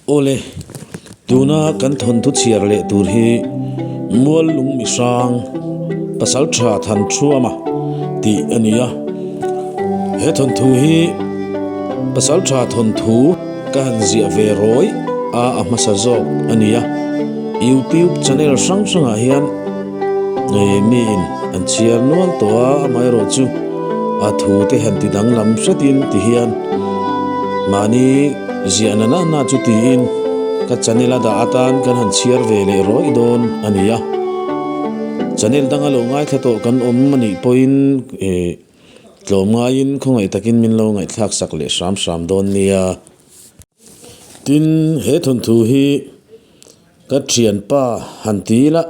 Awle, tuna kan thawnthu chhiar leh tur hi Muallung Mihrang Pasaltha Thanṭhuama tih a ni a. He thawnthu hi Pasaltha thawnthu ka han ziah ve rawih a a hmasa zawk a ni a. Youtube channel hrang hrangah hian miin an chhiar nual tawh a, amaherawhchu a thute han ti danglam hretin ti hian mahni Ziah na na chu tiin ka channel a dah atan kan han chhiar ve leh rawih dawn a ni a. Channel danga lo ngaithla tawh kan awm a nih pawhin eh tlawm ngaiin khawngaih takin min lo ngaihthlak sak leh hram hram dawn nia. Tin, he thawnthu hi ka thianpa han ti ila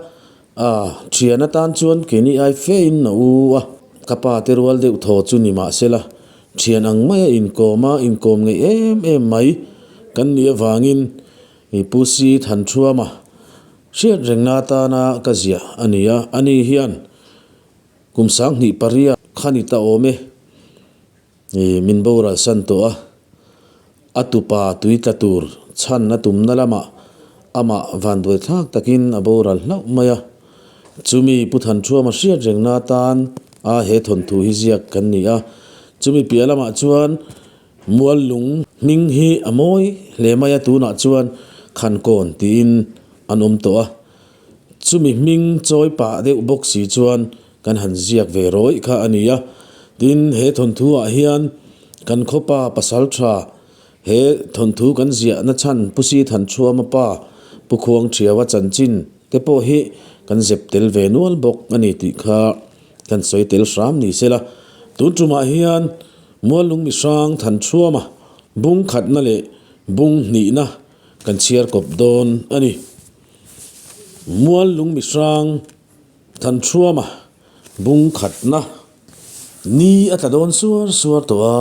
a thian atan chuan keini ai fe in a u a, ka pa te rual deuh thaw chu ni mahsela Thian ang maia inkawm a, inkawm ngeih em em mai kan nih avangin i Pu Si Thanṭhuama hriat rengna atana ka ziah a ni a, ani hian kum 2000 pariat kha ni ta awm e, i min boral san tawh a, a tupa tui tla tur chhan a tumna lamah amah vanduai thlak takin a boral hlauh mai a. Chumi Pu Thanṭhuama hriat rengna atan a he thawnthu hi ziak kan ni a, chumi piah lamah chuan Muallung hming hi a mawi hle mai a, tunah chuan Khankawn tiin an awm tawh a, chumi hming chawi pah deuh bawk si chuan kan han ziak ve rawih kha a ni a. Tin, he thawnthu ah hian kan khawpa pasalṭha he thawnthu kan ziahna chhan Pu Si Thanṭhuama pa Pu Khuangṭhiaua chanchin te pawh hi kan zep tel ve nual bawk a ni tih kha kan sawi tel hram ni sela. Tun tumah hian Muallung Mihrang Thanṭhuama bung khatna leh bung hnihna kan chhiar kawp dawn a ni. Muallung Mihrang Thanṭhuama bung khatna Ni a tla dawn suar suar tawh a,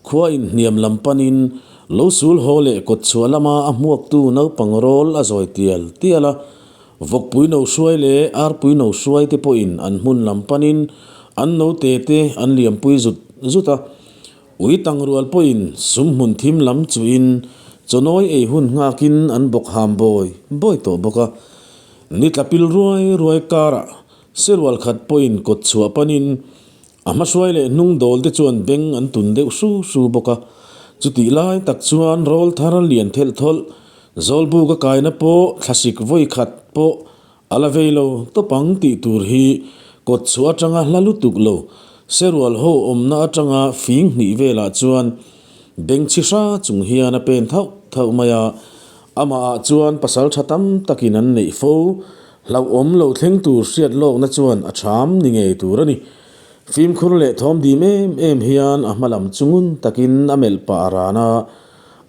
khua inhniam lam panin lo sul haw leh kawt chhuah lama a hmuaktu naupang rawl a zawi tial tial a, vawkpui no hruai leh arpui no hruai te pawhin an hmun lam panin an note te an liampui zut zut a, ui tangrual pawhin sum hmun thim lam chuhin chawnawi ei hun nghakin an bawk ham bawi bawi tawh bawk a, ni tla pil ruai ruai karah Sirual khat pawhin kawt chhuah panin a hmahruai leh hnung dawl te chuan beng an tun deuh hru hru bawk a. Chutih lai tak chuan rawl thar lian thelh thawlh, Zawlbuk a kaina pawh thlasik vawi khat pawh a la vei lo tawp ang tih tur hi kawt chhuah atanga hla lutuk lo Serual ho awmna atanga fing hnih velah chuan beng chhi hra chung hian a pen thauh thauh mai a. Amah ah chuan pasal tha tam takin an neih fo. Hlauhawm lo thleng tur hriat lawkna chuan a ṭham ni ngei tur a ni. Fimkhur leh thawm dim em em hian a hma lam chu ngun takin a melh pah a ran a,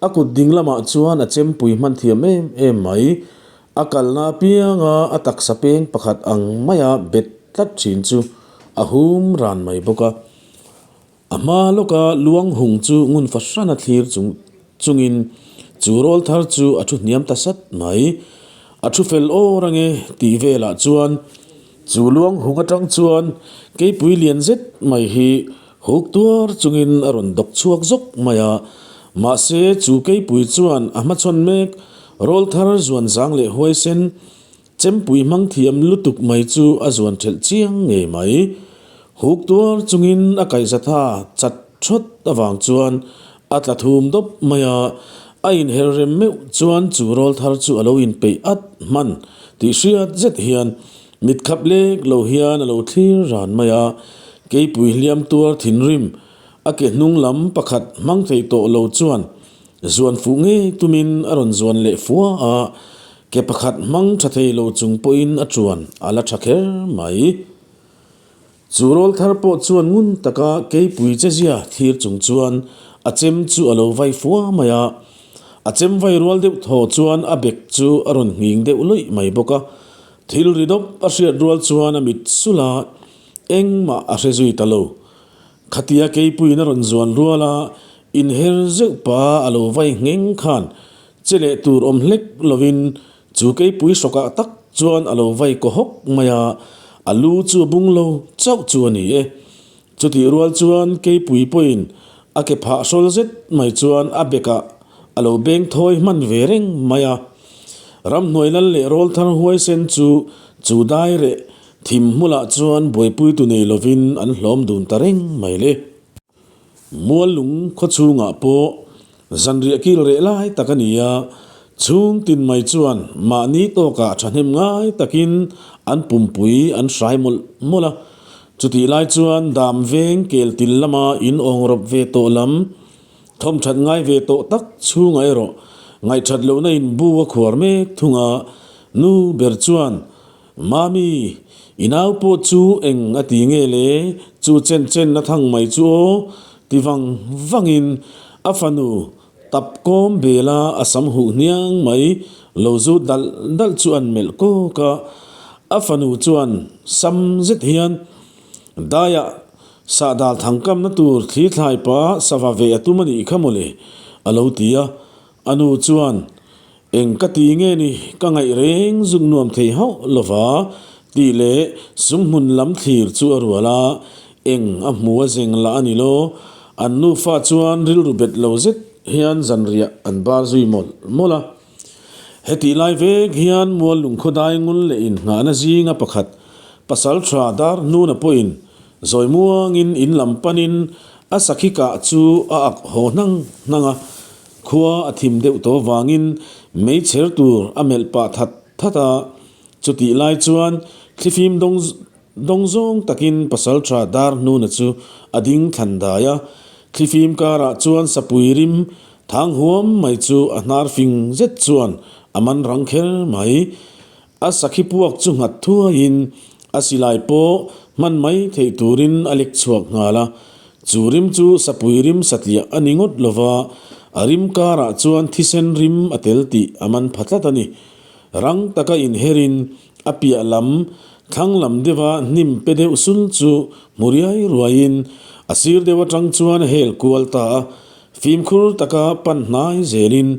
a kut ding lamah chuan a chempui hman thiam em em mai. A kalna apianga a taksa peng pakhat ang maia bet tlat ṭhin chu a hum ran mai bawk a. A hma lawka luang hung chu ngun fahran a thlir chung chungin chu rawl thar chu a thu hniam ta sat mai. A thu fel awr ange tih velah chuan chu luang hung atang chuan keipui lian zet mai hi huk tuar chungin a rawn dawk chhuak zawk mai a. Mahse chu keipui chuan a hmachhawn mek rawl thar zuan zang leh huaisen Chempui hmang thiam lutuk mai chu a zuan thelh chiang ngei mai. Huk tuar chungin a kaihzatha chat thawt avang chuan a tla thum dawp mai a, a inher rem meuh chuan chu rawl thar chu a lo inpeih at hman tih hriat zet hian mit khap lek lo hian a lo thlir ran mai a. Keipui hliam tuar thinrim a ke hnung lam pakhat hmang thei tawh lo chuan Zuan fuh ngei tumin a rawn zuan leh fua a, ke pakhat hmang tha thei lo chung pawhin a chuan a la tha kher mai. Chu rawl thar pawh chuan ngun taka keipui che zia thlir chung chuan a chem chu a lo vai fua mai a, a chem vai rual deuh thaw chuan a bek chu a rawn nghing deuh luih mai bawk a, thil ri dawp a hriat rual chuan a mit sulh a, engmah a hre zui ta lo. Khatia keipuiin a rawn zuan rual a, inher zeuh pa a lo vai ngheng khan che leh tur awm hlek lovin chu keipui hrawkah tak chuan a lo vai kaw hawk mai a, a lu chu a bung lo chauh chu a ni e. Chutih rual chuan keipui pawhin a ke phah hrawl zet mai chuan a bekah a lo beng thawi hman ve reng mai a. Ramhnuai lal leh rawlthar huaisen chu chu dai reh thim hmulah chuan buaipuitu nei lovin an hlawm dun ta reng mai le. Muallung khaw chhungah pawh zanriah kil reh lai tak a ni a, chhung tin mai chuan mahni tawkah thahnem ngai takin an pumpui an hrai mawlh mawlh a. Chutih lai chuan dam veng kel til lama in awngrawp ve tawh lam, thawmthat ngai ve tawh tak chhungah erawh ngaihthat lohna in bu a khuar mek thung a, nu ber chuan Mami, i nau pawh chu eng a ti nge le? Chu chen chen a thang mai chu aw, ti vang vangin a fanu tap kawm bela a sam huh hniang mai lo zu dalh dalh chu an melh kawk a. A fanu chuan sam zet hian daiah sahdal thangkamna tur thli thlai pa sava ve a tum a nih kha mawle, a lo ti a. A nu chuan Eng ka ti nge ni, ka ngaih reng zuk nuam thei hauh lova tih leh sumhmun lam thlir chu a rual a, eng a hmu a zeng lah a ni lo. An nufa chuan rilru bet lo zet hian zanriah an bar zui mawlh mawlh a. Hetih lai vek hian mual lungkhaw dai ngul leh inngahna zinga pakhat pasal tha dar hnuna pawhin zawi muangin in lam panin a sakhi kah chu a ak haw hnang hnang a. Khua a thim deuh tawh vangin meichher tur a melh pah that that a, chutih lai chuan thlifim dawng dawng zawng takin pasaltha dar hnuna chu a ding thlan dai a, thlifim karah chuan sapui rim thang huam mai chu a hnar fing zet chuan a man rang kher mai. A sakhi puak chu nghat thuaiin a silai pawh hman mai theih turin a lek chhuak nghal a. Chu rim chu sapui rim satliah a ni ngawt lova, a rim karah chuan thisen rim a tel tih a man pha tlat a ni. Rang taka inherin a piah lam thlang lam deuha hnim pe deuh sul chu hmu riai ruaiin a sir deuh atang chuan a hel kual ta a. Fimkhur taka pan hnai zelin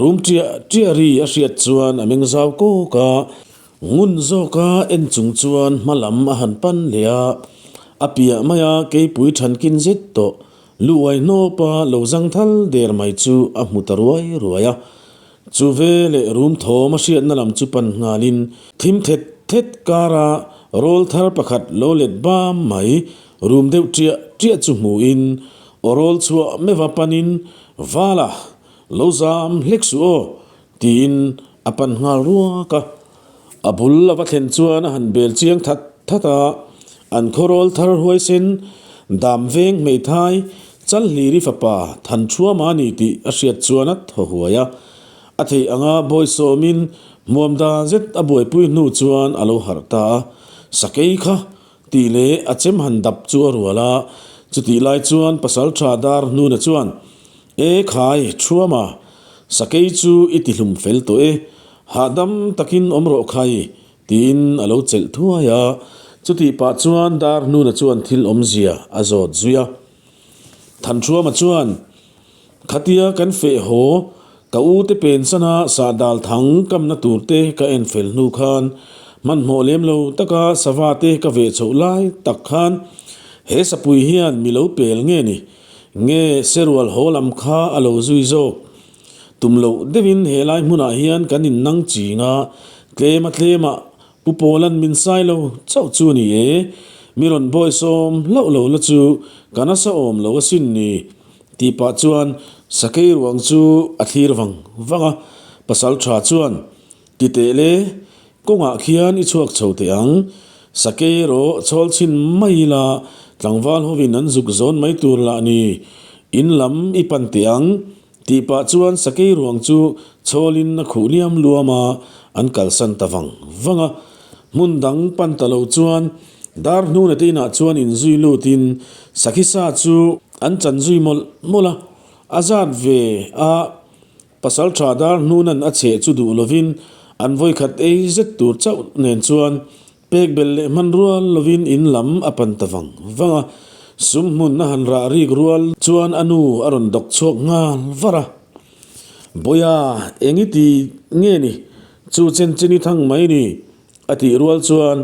rum ṭiah ṭiah ri a hriat chuan a meng zau kawk a, ngun zawka en chung chuan hma lam a han pan leh a, a piah maia keipui ṭhankin zet tawh luuai hnawpa lo zang thal der mai chu a hmu ta ruai ruai a. Chu ve leh rum thawm a hriatna lam chu pan nghalin thim thet thet kara rawl thar pakhat lo let bam mai rum deuh ṭiah ṭiah chu hmuin Aw rawl chhuah meuha panin Vala lo zam hlek suh aw tiin a pan nghal ruak a. A bul a va thlen chuan a han bel chiang that that a, an khaw rawl thar huaisen dam veng hmeithai Chalhliri fapa Thanṭhuama a ni tih a hriat chuan a thaw huai a. A theih anga bawisawmin hmuam dan zet a buaipui hnu chuan a lo harh ta a, Sakei kha Tih leh a chem han dap chu a rual a, chutih lai chuan pasaltha dar hnuna chuan, E khai, Thuama, sakei chu i ti hlum fel tawh e, hahdam takin awm rawh khai, tiin a lo chelh thuai a, chutih pah chuan dar hnuna chuan thil awmzia a zawt zui a. Thanṭhuama chuan, Khatia kan feh haw, ka u te pensana sahdal thang kamna tur te ka en fel hnu khan hmanhmawh lem lo taka sava te ka veh chhoh lai tak khan he sapui hian mi lo pel nge ni? Nge serual haw lam kha a lo zui zawk? Tum loh deuhin he lai hmunah hian kan innang ching a, tlema tlemah Pu Pawlan min sai lo chauh chu ni e, mi rawn bawi sawm hlauh lo la chu ka nasa awm lo asin ni, tih pah chuan sakei ruang chu a thlir vang vang a, pasal tha chuan, Ti teh le, kawngah khian i chhuak chho teh ang, sakei erawh chhawl chhin mai ila tlangval hovin an zuk zawn mai tur lah ni, in lam i pan teh ang, Tih pah chuan sakei ruang chu chhawlin a khuh liam luam a, an kalsan ta vang vang a. Hmun dang pan ta lo chuan dar hnuna te inah chuan inzui lutin sakhi sa chu an chan zui mawlh mawlh a. A zat ve a, pasal tha dar hnunan a cheh chu duh lovin an vawikhat ei zet tur chauh nen chuan Pek belh leh hman rual lovin in lam a pan ta vang vang a, sum hmun a han rah rik rual chuan a nu a rawn dawk chhuak nghal var a. Bawiha, eng i ti nge ni? Chu chen chen i thang mai ni, a tih rual chuan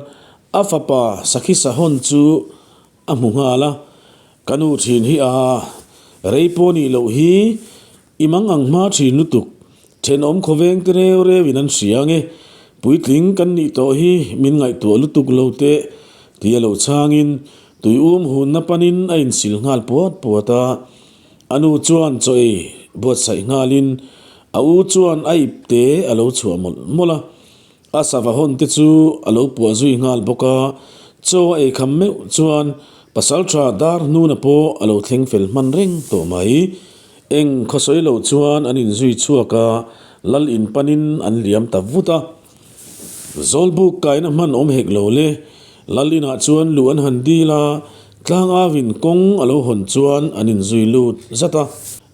a fapa Sakhi Sahawn chu a hmu nghal a. Ka nu thin hi a, rei pawh nih loh hi. I mang ang hma thin lutuk, thenawm khawveng te reu reu in an hria ange, puitling kan nih tawh hi min ngaihtuah lutuk lo teh, tia lo chhangin tui um hunna panin a insil nghal puat puat a. A nu chuan chaw ei buatsaih nghalin a u chuan a ip te a lo chhuah mawlh mawlh a. A sava hawn te chu a lo puah zui nghal bawk a, chaw a eikham meuh chuan pasaltha dar hnuna pawh a lo thleng fel hman reng tawh mai. Eng khawsawi lo chuan an inzui chhuak a, lal in panin an liam ta vut a. Zawlbuk kaina hman awm hek lo le, lal inah chuan luh an han dil a, tlangauin kawng a lo hawn chuan an inzui lut zat a.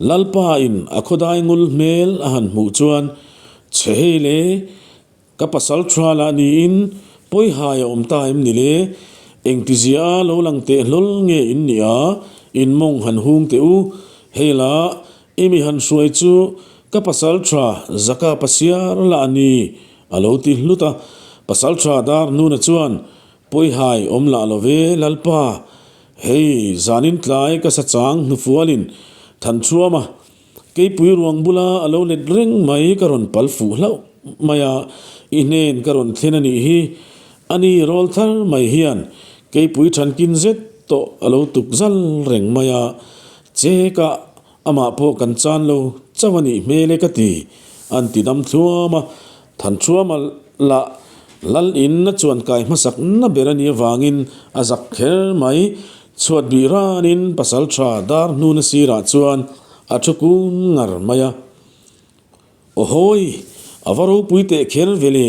Lalpa in a khawdai ngul hmel a han hmuh chuan Chhe hei le, ka pasal tha lah niin pawihai a awm ta em ni le? Engtizia a lo lang teh hlawl nge in nih a, in mawng han hung teh u. Hei la, i mi han hruai chu ka pasal tha Zaka pasiar lah a ni, a lo ti hlut a. Pasal tha dar nuna chuan, Pawihai awm lah lo ve, Lalpa, hei zanin tlai ka sa chang hnufualin Thanchhuama Keipui ruang bula a lo let reng mai ka rawn pal fuh hlauh mai a, i hnen ka rawn thlen a nih hi. A ni rawl thar mai hian keipui thankin zet tawh a lo tuk zal reng mai a, chekah amah pawh kan chan lo chauh a nih hmel e ka ti, an ti dam thluam a. Thanthluama lah lal in a chuan kai hmasak na ber a nih avangin a zak kher mai. Chhuat bih ranin pasal tha dar hnuna sirah chuan a thu kun ngar mai a. Awhawi, a va ropui teh kher ve le.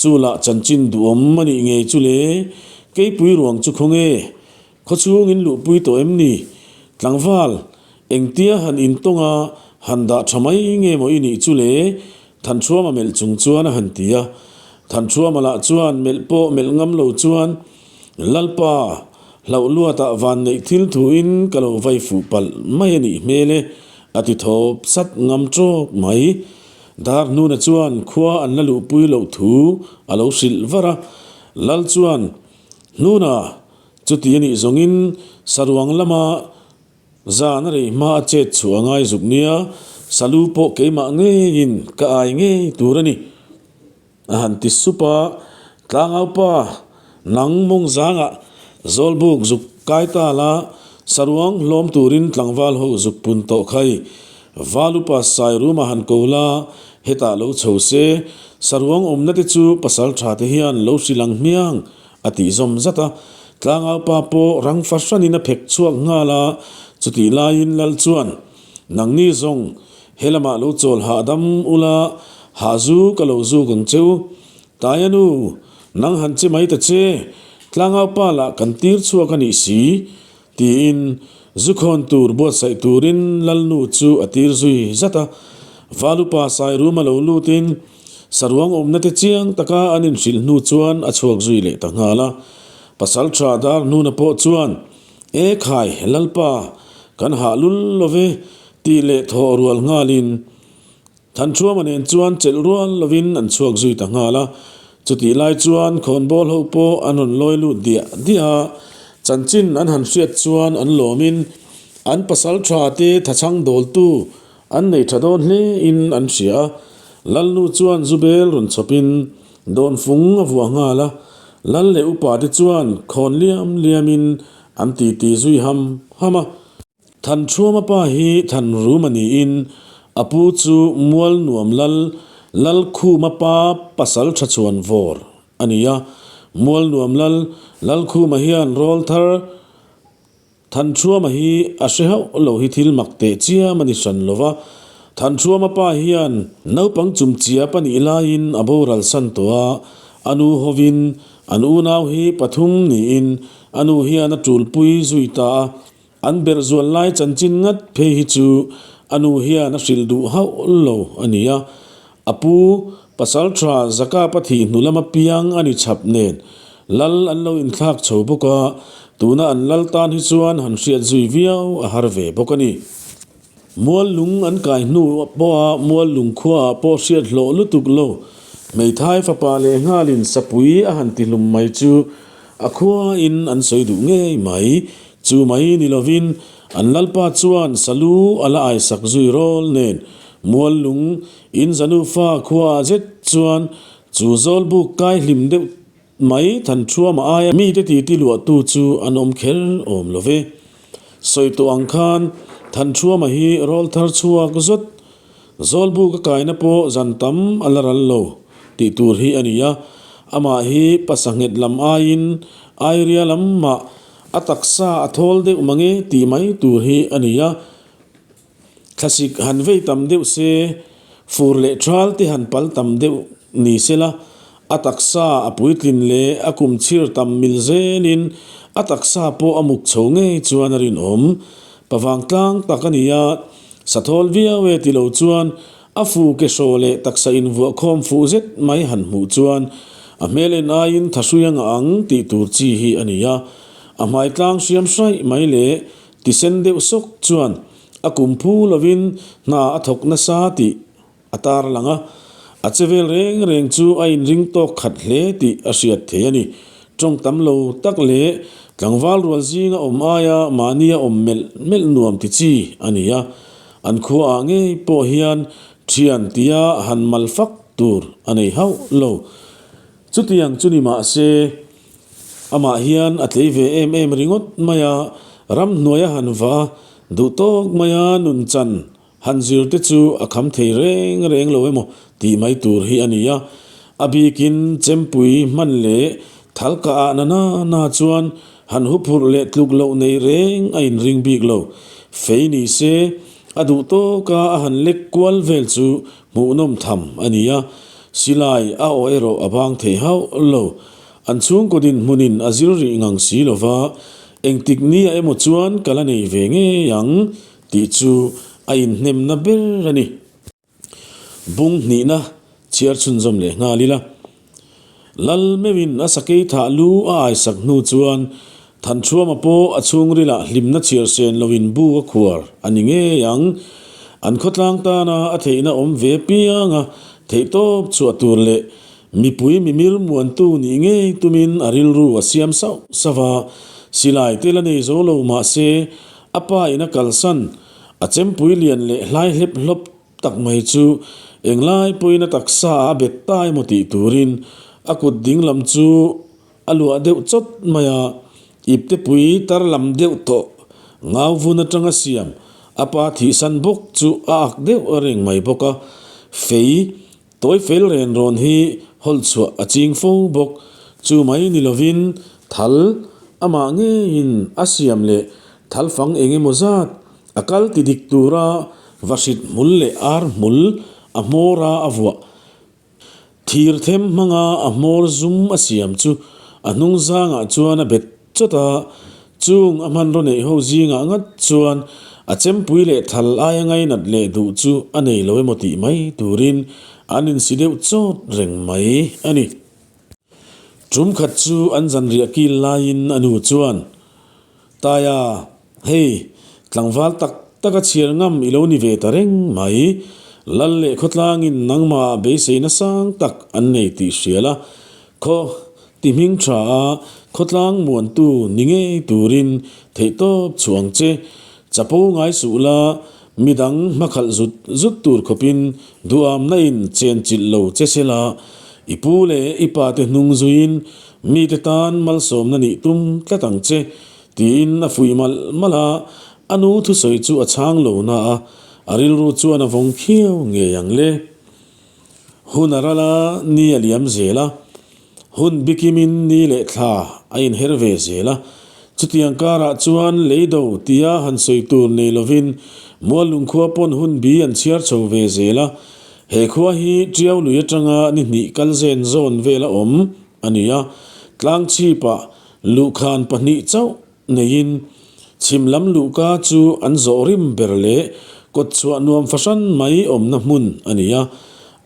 Chu lah chanchin duhawm a nih ngei chu le. Keipui ruang chu khawnge? Khawchhung in luhpui tawh em ni? Tlangval, engtia han intawng a, han dah tha mai nge maw i nih chu le? Thanchhuama melh chung chuan a han ti a. Thanchhuama lah chuan melh pawh melh ngam lo chuan, Lalpa, hlauh luatah van neih thil thuin ka lo vai fuh palh mai a nih hmel e, a ti thawp sat ngam tawk mai. Dar hnuna chuan khua an la luhpui loh thu a lo hrilh var a. Lal chuan, Hnuna, chuti a nih zawngin saruang lama zan a rei hma a chet chhuah a ngai zuk nia, salu pawh keimah ngeiin ka ai ngei tur a ni. A han ti sup a, Tlangaupa, nang mawng zangah Zawlbuk zuk kai ta la, saruang hlawm turin tlangval ho zuk pun tawh khai. Valupa Sairuma han ko la, hetah lo chho se, saruang awmna te chu pasal tha te hian lo hrilh ang hmiang, a tih zawm zat a. Tlangaupa pawh rang fahranin a phek chhuak nghal a, chutih laiin Lal chuan, Nangni zawng, He lamah lo chawl hahdam ula, hah zu ka lo zuk ang che u. Taia nu, nang han che mai ta che, tlangau pa lah kan tir chhuak a nih si, tiin zu khawn tur buatsaih turin Lalnu chu a tir zui zat a. Valupa Sairuma lo lutin saruang awmna te chiang taka an inhrilh hnu chuan a chhuak zui leh ta nghal a. Pasalṭha Darhnuna pawh chuan, E khai, Lalpa, kan hah lul lo ve, Tih leh thawh rual nghalin Thanchhuama nen chuan chelh rual lovin an chhuak zui ta nghal a. Chutih lai chuan khawnbawl ho pawh an rawn lawi lut diah diah a, chanchin an han hriat chuan an lawmin an pasal tha te thachhang dawltu an nei tha dawn hle in an hria a. Lalnu chuan Zubel rawn chhawpin dawnfung a vuah nghal a, Lal leh upa te chuan khawn liam liamin an titi zui ham ham a. Thanchhuama pa hi Thanruma niin a pu chu Mualnuam Lal, Lalkhuma pa pasal tha chhuan vawr a ni a. Mualnuam Lal, Lalkhuma hian rawl thar Thanchhuama hi a hre hauh lo hi thil mak teh chiam a ni hran lo va. Thanchhuama pa hian naupang chumchiap a nih laiin a boral san tawh a, a nu hovin an unau hi pathum niin a nu hian a tulpui zui ta a. An berh zual lai chanchin ngat phei hi chu a nu hian a hrilh duh hauh lo a ni a. A pu, pasal tha Zakapa thih hnu lama piang a ni chhap nen lal an lo inthlak chho bawk a, tuna an lal tan hi chuan han hriat zui viau a har ve bawk a ni. Mual lung an kai hnu pawha mual lung khuaah pawh hriat hlawh lutuk lo. Hmeithai fapa leh nghalin sapui a han ti hlum mai chu a khuain an sawi duh ngei mai. Chu mai ni lovin An lalpa chuan salu a la aisak zui rawl nen Muallung in zanufa khuaah zet chuan chu zawlbuk kai hlim deuh mai Thanṭhuama aia mite titi luahtu chu an awm kher awm lo ve. Sawi tawh ang khan Thanṭhuama hi rawl thar chhuak zawt Zawlbuk a kaina pawh zan tam a la ral lo tih tur hi a ni a, amah hi pasanghet lam aiin Airia lam mah a taksa a thawl deuh mange tih mai tur hi a ni a. Thlasik han vei tam deuh se, fur leh thal te han pal tam deuh ni se la, a taksa a puitlin leh a kum chhir tam mil zelin a taksa pawh a muk chho ngei chuan a rinawm. Pavangtlang tak a ni a, Sathawl viau e ti lo chuan a fu ke hraw leh taksa invuah khawm fuh zet mai han hmuh chuan a hmel en aiin thahrui a ngah ang tih tur chi hi a ni a. A hmai tlang hriam hraih mai leh tisen deuh sawk chuan a kum phu lovin hna a thawk nasa tih A tar lang a, a che vel reng reng chu a inring tawk khat hle tih a hriat thei a ni. Tawng tam lo tak leh tlangval rual zinga awm aia mahnia awm melh melh nuam ti chi a ni a, an khuaah ngei pawh hian thian tia han mal fak tur a nei hauh lo. Chutiang chu ni mah se, amah hian a tlei ve em em ringawt mai a, ramhnuaia han va duh tawk maia nunchan Han zir te chu a kham thei reng reng lo emaw tih mai tur hi a ni a, a bikin chempui hman leh thal ka ah na na na chuan han huphurh leh tluk loh nei reng a inring bik lo. Fei ni se a duh tawka a han lek kual vel chu hmuhnawm tham a ni a, silai a aw erawh a bang thei hauh lo. An chhungkaw dinhmunin a zir rih ngang si lova, engtik ni ah emaw chuan ka la nei ve ngei ang Tih chu a inhnemna ber a ni. Bung hnihna chhiar chhunzawm leh nghal ila. Lal meuhin a sakei thah lu a aisak hnu chuan Thanchhuama pawh a chhungrilah hlimna chhiar sen loin bu a khuar a ni ngei ang. An khawtlang tana a theihna awm ve piang a, theihtawp chhuah tur leh mipui mimir muantu nih ngei tumin a rilru a siam sauh sauh a. Silai te la nei zo lo mahse A pa in a kalsan, a chempui lian leh hlai hlep hlawp tak mai chu englai pawhin a taksa ah a bet ta emaw tih turin a kut ding lam chu a luah deuh chawt mai a, iptepui tar lam deuh tawh ngau vun atanga siam a pa thihsan bawk chu a ak deuh reng mai bawk a, fei Tawi fel ren rawn hi hawlh chhuah a ching fo bawk. Chu mai ni lovin thal amah ngeiin a siam leh thal fang eng emaw zat a kal ti dik tura vahrit hmul leh ar hmul a hmawra a vuah. Thir them hmanga a hmawr zum a siam chu a hnung zangah chuan a bet chawt a, chung a hmanraw neih ho zingah ngat chuan a chempui leh thal aia ngainat leh duh chu a nei lo emaw tih mai turin an insi deuh chawt reng mai a ni. Tum khat chu an zanriah kil laiin a nu chuan, Taia, hei, tlangval tak tak a chhiar ngam i lo ni ve ta reng mai, Lal leh khawtlangin nangmah beiseina sang tak an nei tih hria la, khaw Ti hming tha a, khawtlang muantu ni ngei turin theihtawp chhuah ang che. Chapo ngai suh la, midang hmakhalh zut zut tur khawpin duhamna in chen chilh lo che se la, i pu leh i pa te hnung zuiin mite tan malsawmna nih tum tlat ang che, tiin a fuih malh malh a, a nu thusawi chu a chhang lo na a, a rilru chuan a vawng khiau ngei ang le. Hun a ral a, ni a liam zel a. Hun bikimin ni leh thla a inher ve zel a. Chutiang karah chuan leido tia han sawi tur nei lovin Muallungkhua pawn hun bi an chhiar chho ve zel a. He khua hi Tiau lui atanga ni hnih kal zen zawn vel a awm a ni a. Tlangchhipah luhkhan pahnih chauh Neiin, chhim lam luhka chu an zawh rim ber leh kawt chhuah nuam fahran mai awmna hmun a ni a.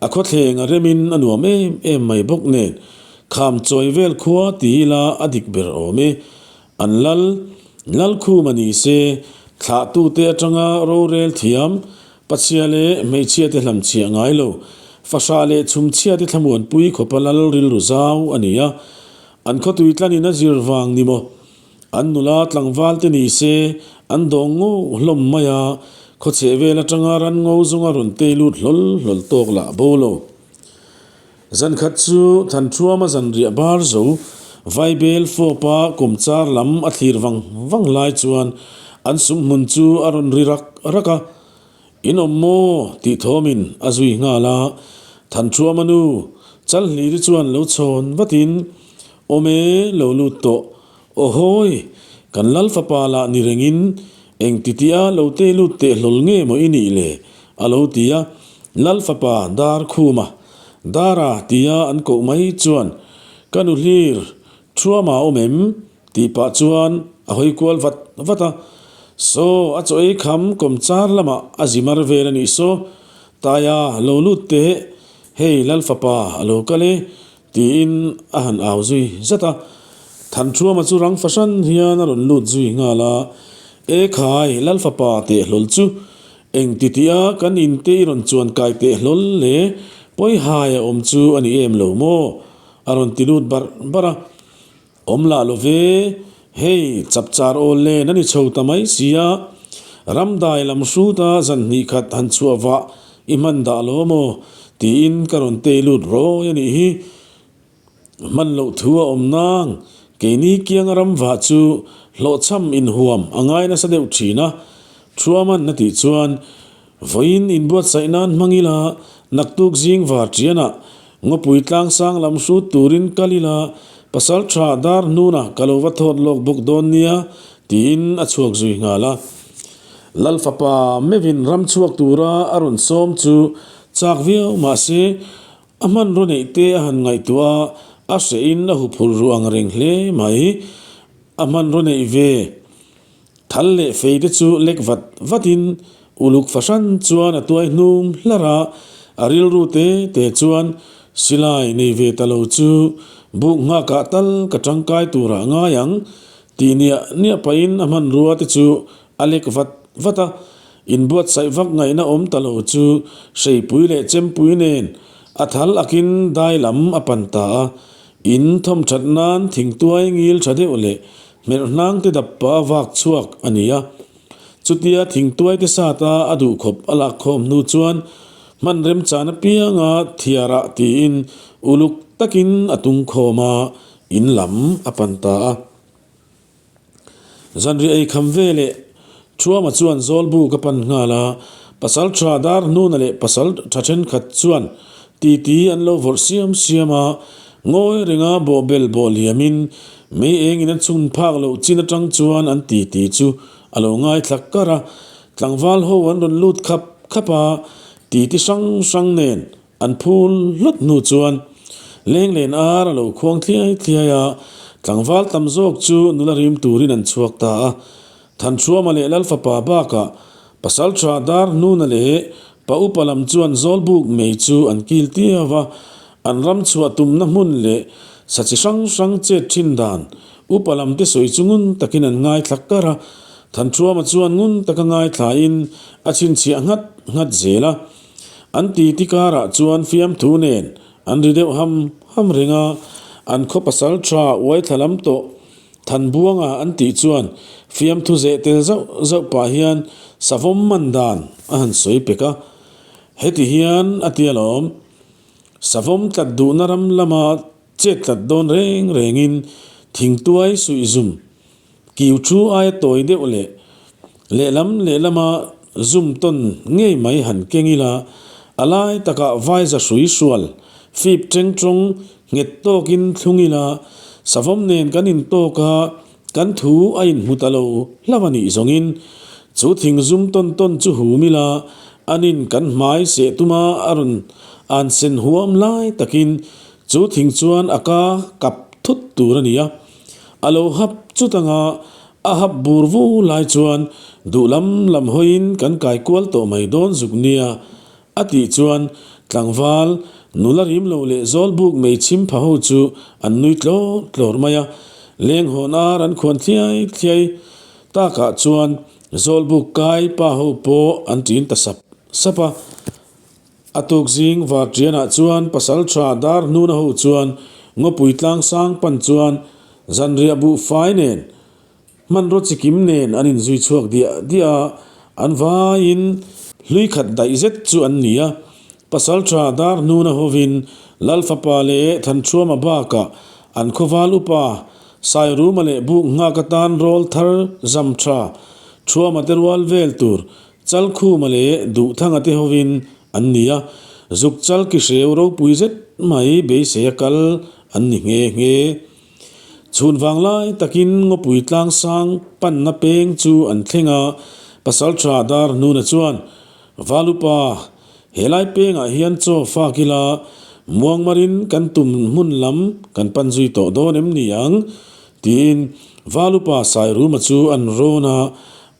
A khawthleng a remin a nuam em em mai bawk nen, kham chawi vel khua ti ila a dik ber awm e. An lal, Lalkhum a ni se, thlahtute atanga rorel thiam, pachhia leh hmeichhiate hlamchhiah ngai lo, fahrah leh chhumchhiate thlamuanpui khawpa lal rilru zau a ni a. An khawtui tlanin a zir vang ni maw? An nula tlangval te ni se an dawng ngo hlawm mai a, khawchheh vel atanga ran ngo zawnga rawn tei lut hlawl hlawl tawk lah bo lo. Zan khat chu Thanthuama zanriah bar zo Vaibel fawpa kawmchar lam a thlir vang vang lai chuan an sumhmun chu a rawn ri rak rak a, In awm maw? tih thawmin a zui nghal a, Thanthuama nu Chalhliri chuan lo chhawn vatin, Awm e, lo lut tawh. Awhawi, kan Lal fapa lah ni rengin engtitiah lo tei lut teh hlawl nge maw i nih le? a lo ti a, Lal fapa dar khuma Dara tia an koh mai chuan, Ka nu hlir, Thuama awm em? Tih pah chuan a hawi kual vat vat a, Saw, a chaw ei kham kawm char lamah a zi mar vel a nih saw, Taia lo lut teh, hei Lal fapa a lo kal e, tiin a han au zui zat a. Thanthuama chu rang fahran hian a rawn lut zui nghal a, E khai, Lal fapa teh hlawl chu, eng ti tia kan in te i rawn chuan kai teh hlawl le, pawi hai a awm chu a ni em lo maw? a rawn ti lut barh barh a. Awm lah lo ve, hei chapchar awl len a ni chho ta mai si a, ramdai lam hruta zan hnih khat han chhuah vah i hman dah lo maw tiin ka rawn tei lut rawi a nih hi. Hman loh thu a awm nang, keini kianga ram vah chu hlawhchham inhuam a ngai nasa deuh thin a, Thuaman a tih chuan Vawiin inbuatsaih nan hmang ila, naktuk zing var ṭianah ngawpui tlangsang lam hrut turin kal ila, pasal ṭha dar hnunah ka lo va thawt lawk bawk dawn nia, tiin a chhuak zui nghal a. Lal fapa meuhin ram chhuak tura a rawn sawm chu chak viau mah se, a hmanraw neih te a han ngaihtuah a, a hrehin a huphurh ru ang reng hle mai. A hmanraw neih ve. Thal leh fei te chu lek vat vatin uluk fahran chuan a tuai hnum hlar a, a rilru te te chuan silai nei ve ta lo chu buk nghakah tal ka tangkai turah ngai ang tih niah niah pahin a hmanrua te chu a lek vat vat a, inbuatsaih vak ngaihna awm ta lo chu hreipui leh chempui nen a thal akin dai lam a pan ta a, in thawmthat nan thingtuai ngil tha deuh leh Hmelh hnang te dap pah a vak chhuak a ni a. Chutia thingtuai te sat a a duh khawp a lak khawm hnu chuan hman remchan apianga thiarah tiin uluk takin a tung khawm a, in lam a pan ta a. Zanriah ei kham veleh Thuama chuan Zawlbuk a pan nghal a, pasal tha dar hnuna leh pasal tha thenkhat chuan titi an lo vawrh siam siam a, ngawi renga bawhbel bawh liamin mei engin a chhun phak loh chin atang chuan an titi chu a lo ngaithla kar a, tlangval ho an rawn lut khap khap a, titi hrang hrang nen an phul hlut hnu chuan lenglen ar a lo khuang thliai thliai a, tlangval tam zawk chu nula rim turin an chhuak ta a, Thanchhuama leh Lalfapa bakah Pasaltha dar hnuna leh pa upa lam chuan Zawlbuk mei chu an kil tiau a, an ram chhuah tumna hmun leh sa chi hrang hrang chet thin dan upa lam te sawi chu ngun takin an ngaithla kar a, Thanchhuama chuan ngun taka ngaithlain a chhinchhiah nghat nghat zel a. An titi karah chuan fiamthu nen an ri deuh ham ham reng a, an khaw pasaltha uaithla lam tawh Thanbuanga an tih chuan fiamthu zeh tel zauh zauh pah hian savawm man dan a han sawi pek a. Heti hian a ti alawm, Savawm tlat duhna ram lama chet tlat dawn reng rengin thingtuai suih zum kiu thu aia tawi deuh leh lehlam lehlama zum tawn ngei mai han keng ila, a lai takah vaiza hrui hrual fip teng tawng Nghet tawkin thlung ila, savawm nen kan intawk a, kan thu a inhmu ta lo hlauh a nih zawngin chu thing zum tawn tawn chu hum ila, anin kan hmai seh tuma a rawn an sen huam lai takin chu thing chuan a ka kap thut tur a ni a. A lo hap chut anga a hap bur vu lai chuan duh lam lam hawiin kan kai kual tawh mai dawn zuk nia A tih chuan tlangval nula rim lo leh zawlbuk mei chhim pha ho chu an nui tlawr tlawr mai a, leng hawn ar an khuan thliai thliai takah chuan zawlbuk kai pa ho pawh an ṭin ta sap sap a. A tuk zing varṭianah chuan pasal ṭha dar hnuna ho chuan ngawpui tlang sang pan chuan zanriah buhfai nen. Hmanraw chikim nen an inzui chhuak diah diah a, an vaiin hlui khat daih zet chu an ni a. Pasalṭha Darhnuna hovin Lalfapa leh Thanṭhuama bakah an khawval upa Sairuma leh buk nghak atan rawl thar zam ṭha Ṭhuama te rual vel tur Chalkhuma leh Duhthanga te hovin an ni a, zuk chal ki hreu ropui zet mai beisei a kal an ni nghe nghe. Chhun vang lai takin ngawpui tlang sang panna peng chu an thleng a, Pasalṭha Darhnuna chuan, Valupa, helai pengah hian chaw fak ila, muangmarin kan tum hmun lam kan pan zui tawh dawn em ni ang? Tiin Valupa Sairuma chu an rawn a,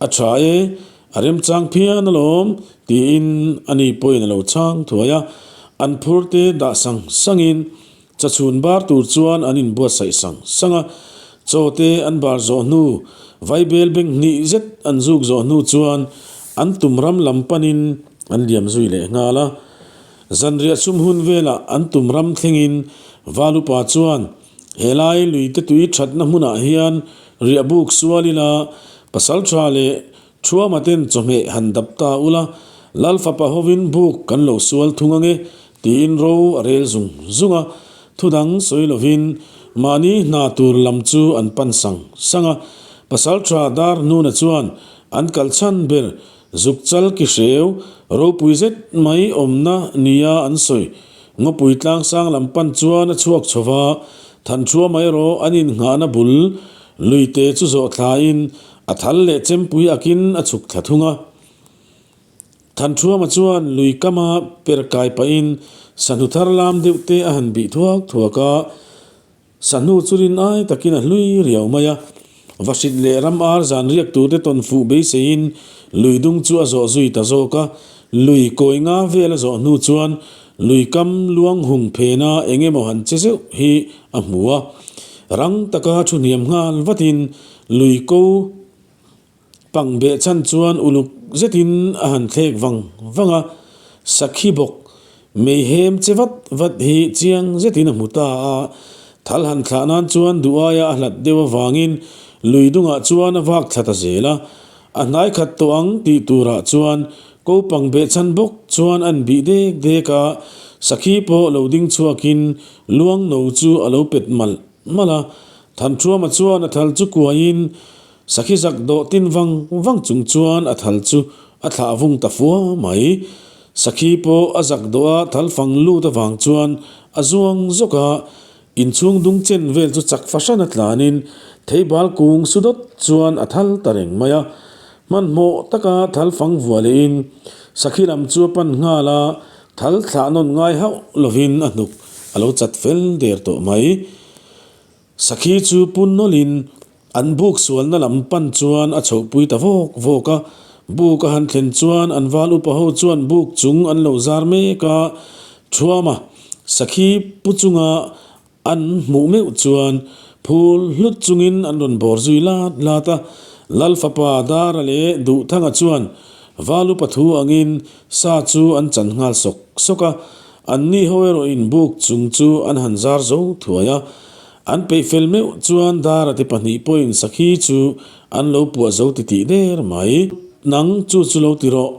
A ṭha e, a remchang phian alawm, tiin ani pawhin a lo chhang thuai a, an phurte dah sang sangin Chachhun bar tur chuan an inbuatsaih sang sang a, chaw te an bar zawh hnu, vaibel beng hnih zet an zuk zawh hnu chuan an tum ram lam panin an liam zui leh nghal a. Zanriah chhum hun velah an tum ram thlengin Valupa chuan helai lui te tui thatna hmunah hian riah buk sual ila pasaltha leh Thuama ten chawhmeh han dap ta ula, Lal fapa hovin buk kan lo sual thung ange, tiin ro a rel zung zung a. Thudang sawi lovin mahni hna tur lam chu an pan sang sang a. Pasaltha Dar Hnuna chuan an kal chhan ber zuk chal ki hreu ropui zet mai awmna nia an sawi. Ngawpui tlangsang lam pan chuan a chhuak chho va, Thanṭhuama erawh an innghahna bul luite chu zawh thlain A thal leh chempui akin a chhuk thla thung a. Thanṭhuama chuan lui kama per kai pahin sahnu thar lam deuh te a han bih thuak thuak a, sahnu chu rin ai takin a hlui riau mai a. Vahrit leh ram ar zan riak turte tawn fuh beiseiin lui dung chu a zawh zui ta zawk a. Lui kawi nga vel a zawh hnu chuan lui kam luang hung phena eng emaw han che zeuh hi a hmu a. Rang taka thu hniam nghal vatin Lui ko pang beh chhan chuan uluk zetin a han thlek vang vang a, sakhi bawk mei hem che vat vat hi chiang zetin a hmu ta a, thal han thlah nan chuan duh aia a hlat deuh avangin lui dungah chuan a vak thla ta zel a, a hnai khat tawh ang tih turah chuan ko pang beh chhan bawk chuan an bih dek dek a, sakhi pawh lo ding chhuakin luang no chu a lo pet malh malh a. Thanṭhuama chuan a thal chu kuaiin sakhi zak dawh tin vang vang chung chuan a thal chu a thlah vung ta fua mai. Sakhi pawh a zak dawh a thal fang lut avang chuan a zuang zawk a, inchhung dung chen vel chu chak fahran a tlanin theibal kung su dawt chuan a thal ta reng mai a. Hmanhmawh taka thal fang vuah lehin sakhi lam chu a pan nghal a, thal thlah nawn ngai hauh lovin a hnuk a lo chat fel der tawh mai. Sakhi chu pun nawlhin an buk sualna lam pan chuan a chhohpui ta vawk vawk a. Buk a han thlen chuan an val upa ho chuan buk chung an lo zar mek a, Thuama sakhi pu chunga an hmuh meuh chuan phul hlut chungin an rawn bawr zui lat lat a. Lal fapa Dara leh Duhthanga chuan val upa thu angin sa chu an chan nghal sawk sawk a. Anni ho erawhin buk chung chu an han zar zo thuai a, an peih fel meuh chuan Dara te pahnih pawhin sakhi chu an lo puah zo titih der mai. Nang chu chu lo ti rawh,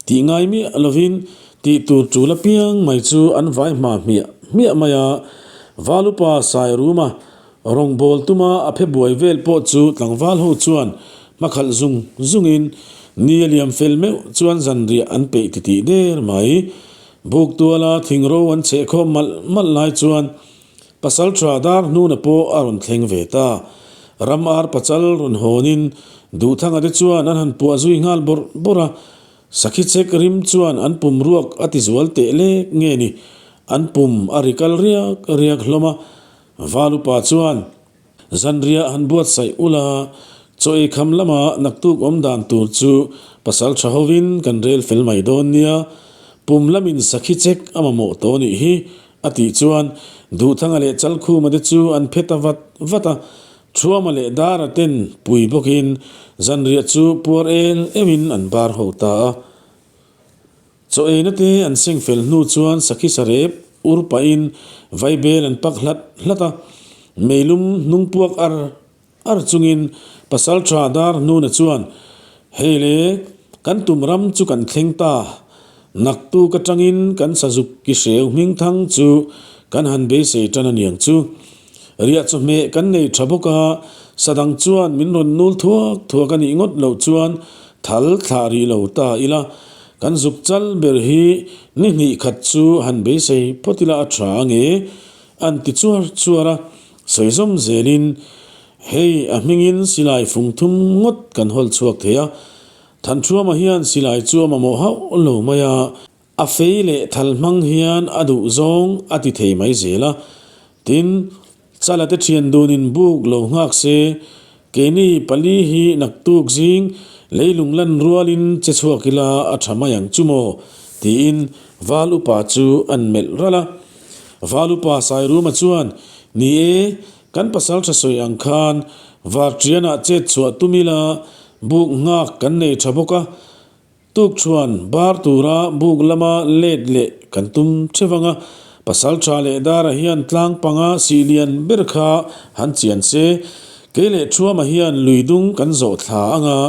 tih ngai miah lovin tih tur tul apiang mai chu an vai hma hmiah hmiah mai a, Valupa Sairuma Rawngbâwl tuma a phe buai vel pawh chu tlangval ho chuan hmakhalh zung zungin ni a liam fel meuh chuan zanriah an peih titih der mai. Buk tuala thingro an chheh khawm malh malh lai chuan Pasalṭha dar hnuna pawh a rawn thleng ve ta. Ram ar pachal rawn hawnin Duhthanga te chuan an han puah zui nghal bawrh bawrh a, Sakhi chek rim chuan an pum ruak a tizual teh lek nge ni, an pum a ri kal riak riak hlawm a. Valupa chuan, Zanriah han buatsaih ula, chaw ei kham lama naktuk awm dan tur chu pasal tha hovin kan rel fel mai dawn nia, pum lamin sakhi chek a mamawh tawh nih hi, a tih chuan Duhthanga leh Chalkhuma te chu an phe ta vat vat a, Thuama leh Dara ten pui bawkin zanriah chu puar el euhin an bar ho ta a. Chaw eina te an seng fel hnu chuan sakhi sarep ur pahin vaibel an pak hlat hlat a, meilum hnung puak ar ar chungin Pasalṭha Darhnuna chuan, Hei le, kan tum ram chu kan thleng ta. Naktuk aṭangin kan sazuk ki hreu hmingthang chu kan han beisei ṭan a niang chu. Riah chawhmeh kan nei ṭha bawk a, sadang chuan min rawn nul thuak thuak a nih ngawt loh chuan thal thlah rih lo ta ila, kan zuk chal ber hi ni hnih khat chu han beisei phawt ila a ṭha ange, an ti chuar chuar a, sawi zawm zelin, Hei a hmingin silai fung thum ngawt kan hawl chhuak thei a, Thanṭhuama hian silai chu a mamawh hauh lo mai a, A fei leh thal hmang hian a duh zawng a ti thei mai zel a. Tin, Chala te thian dunin buk lo nghak se, keini pali hi naktuk zing leilung lan rualin che chhuak ila a tha mai ang chu maw? tiin Val upa chu an melh ralh a. Val upa Sairuma chuan, Ni e, kan pasal tha sawi ang khan Varṭianah chet chhuah tum ila buk nghak kan nei tha bawk a, Tukṭhuan bar tura buk lama let leh kan tum theuh ang a, Pasalṭha leh Dara hian tlang panga sih lian ber kha han chian se, kei leh Ṭhuama hian lui dung kan zawh thla ang a,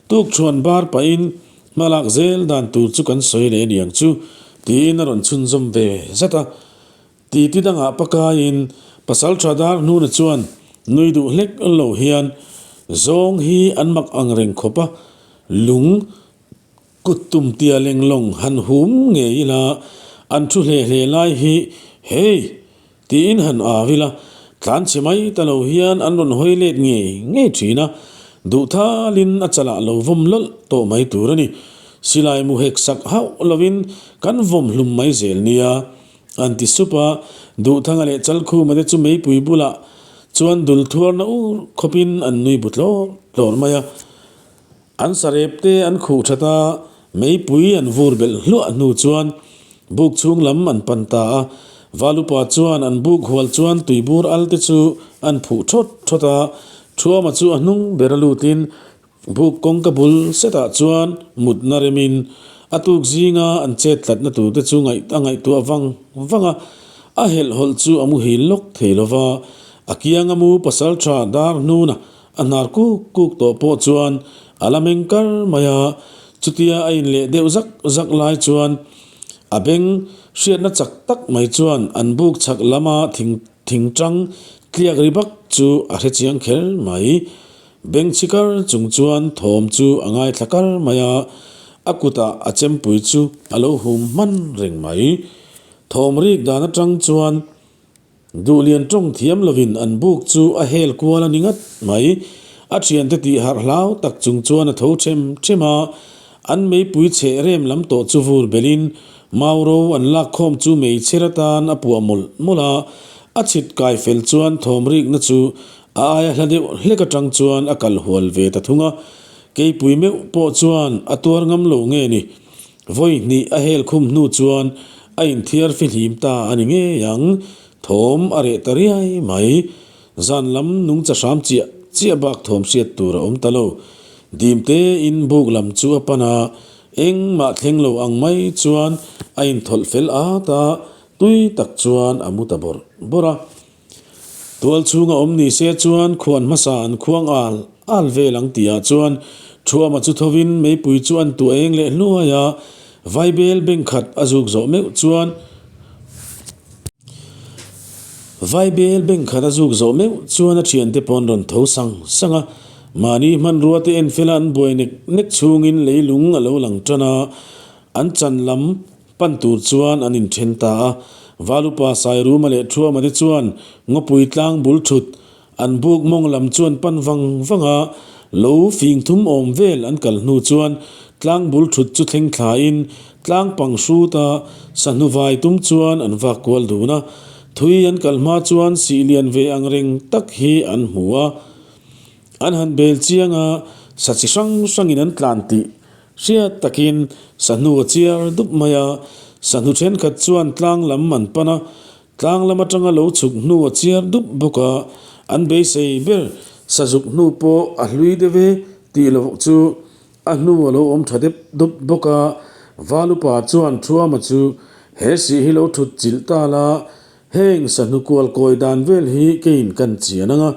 tukṭhuan bar pahin hmalak zel dan tur chu kan sawi leh aniang chu, tiin a rawn chhunzawm ve zat a. Titi dangah pakaiin Pasalṭha Dar hnuna chuan nui duh hlek lo hian zawng hi an mak ang reng khawp a, lung kut tum tia leng lawng han hum ngei ila an thu hle hle lai hi hei tiin han au ila tlanchhe mai ta lo hian an rawn hawi let ngei ngei thin a, duhthalin a chalah lo vawm lawlh tawh mai tur a ni. Silai mu hek sak hauh lovin kan vawm hlum mai zel nia. An ti sup a, Duhthanga leh Chalkhuma te chu meipui bulah chuan dul thuarna ur khawpin an nui bu tlawr tlawr mai a. An sarep te an khuh that a, meipui an vur belh hluah hnu chuan buk chhung lam an pan ta a. Valupa chuan an buk hual chuan tuibur al te chu an phuh thawt thawt a, Thuama chu a hnung ber a lutin Buk kawngka bul setah chuan mutna remin a tuk zinga an chet tlatna turte chu a ngaihtuah vang vang a, a helhhawlh chu a muhil lawk thei lo va, a kianga mu pasal tha dar hnuna a hnar kuk kuk tawh pawh chuan a la meng kar mai a, chutia a inleh deuh zak zak lai chuan a beng hriatna chak tak mai chuan an buk chhak lama thing thingtang tliak ri bak chu a hrechiang kher mai. Bengchhi kar chung chuan thawm chu a ngaithla kar mai a, a kutah a chempui chu a lo hum hman reng mai. Thawm rik dan atang chuan Duhlian tawng thiam lovin an buk chu a hel kual a ni ngat mai. A thiante tih harh hlau tak chung chuan a tho them them a, an meipui chheh rem lam tawh chu vur belhin Mauro an lakkhawm chu meichher atan a puah mawlh mawlh a, a chhit kai fel chuan thawm rikna chu A aia hla deuh hlek atang chuan a kal hual ve ta thung a, keipui meuh pawh chuan a tuar ngam lo nge ni. Vawi hnih a hel khum hnu chuan a inthiar fihlim ta a ni ngei ang, thawm a reh ta riai mai. Zan lam nungcha hram chiah chiah bak thawm hriat tur a awm ta lo. Dim tein buk lam chu a pan a, engmah thleng lo ang mai chuan a inthawlh fel at a, tui tak chuan a mu ta bawrh bawrh a. Tual chhunga awm ni se chuan khuan hmasa an khuang al al vel ang tihah chuan Thuama chu thovin meipui chu an tuah eng leh hluai a, Vaibel beng khat a zuk zawh meuh chuan Vaibel beng khat a zuk zawh meuh chuan a thiante pawh an rawn tho sang sang a, mahni hmanrua te en fela an buai nek nek chhungin leilung a lo lang tan a, an chan lam Pan tur chuan an inthen ta a, Valupa Sairuma leh Thuama te chuan ngawpui tlang bul thut an buk mawng lam chuan pan vang vang a, lo fing thum awm vel an kal hnu chuan tlang bul thut chu thleng thlain tlang pang hrut a, sahnu vai tum chuan an vak kual dun a, thui an kal hma chuan sih lian ve ang reng tak hi an hmu a, an han bel chiang a, sa chi hrang hrangin an tlan tih Hriat takin sahnu a chiar dup mai a, sahnu thenkhat chuan tlang lam an pan a, tlang lam atanga lo chhuk hnu a chiar dup bawk a, an beisei ber sazuk hnu pawh a hlui deuh e tih loh chu a hnu a lo awm tha dep dup bawk a, Valupa chuan Thuama chu he sih hi lo thut chilh ta la, heng sahnu kual kawi dan vel hi keiin kan chian ang a.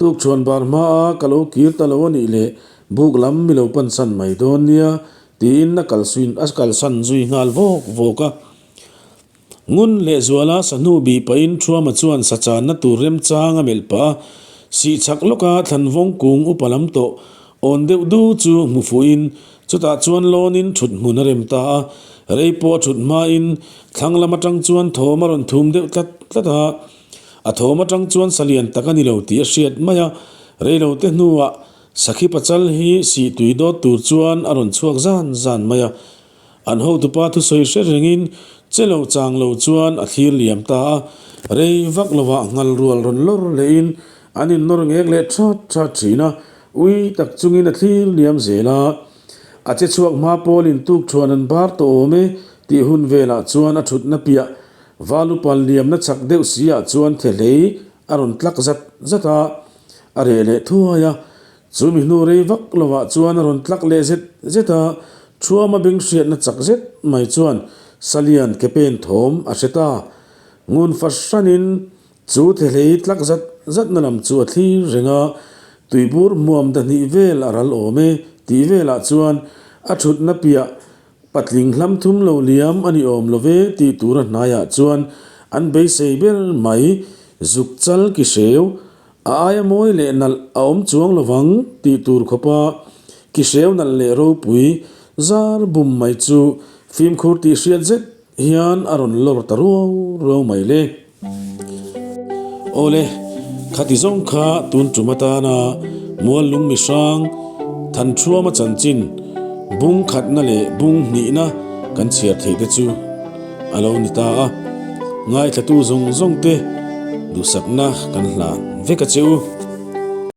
Tukchhuan bar hmaa ka lo kir ta lo a nih leh buk lam mi lo pansan mai dawn nia tiin a kalsuin a kalsan zui nghal vawk vawk a. Ngun leh Zuala sahnu bih pahin Thuama chuan sa channa tur remchang a melh pah a, sih chak lawka thlanvawng kung upa lam tawh awn deuh du chu hmu fuhin chutah chuan lawnin thut hmun a rem ta a, rei pawh a thut hmain thlang lam atang chuan thawm a rawn thum deuh tlat tlat a, a thawm atang chuan sa lian tak a ni lo tih a hriat mai a, reilote hnuah sakhi pachal hi sih tui dawt tur chuan a rawn chhuak zan zan mai a. An hotupa thusawi hre rengin che lo chang lo chuan a thlir liam ta a, rei vak lovah nghal rual rawn lawr lehin an innawr ngek leh that that thin a, ui tak chungin a thlir liam zel a. A che chhuak hma pawlin tukṭhuan an bar tawh awm e tih hun velah chuan a thutna piah valupa liamna chak deuh si ah chuan thehlei a rawn tlak zat zat a, a reh leh thuai a. Chu mi hnu rei vak lovah chuan a rawn tlak leh zet zet a, Thuama beng hriatna chak zet mai chuan Salian ke pen thawm a hre ta. Ngun fahranin chu thehlei tlak zat zatna lam chu a thlir reng a, tuibur hmuam dahnih vel a ral awm e tih velah chuan a thutna piah patling hlam thum lo liam a ni awm lo ve tih tura hnaiah chuan an beisei ber mai zuk chal ki hreu A aia mawi leh nalh a awm chuang lovang tih tur khawpa kihreu nalh leh ropui zar bum mai chu fimkhur tih hriat zet hian a rawn lawr ta ruau ruau mai le. Awle, khati zawng kha tun tum atana Muallung mihrang Thanṭhuama chanchin bung khatna leh bung hnihna kan chhiar theih te chu a lo ni ta a, ngaithlatu zawng zawng te duhsakna kan hlan vek a che u.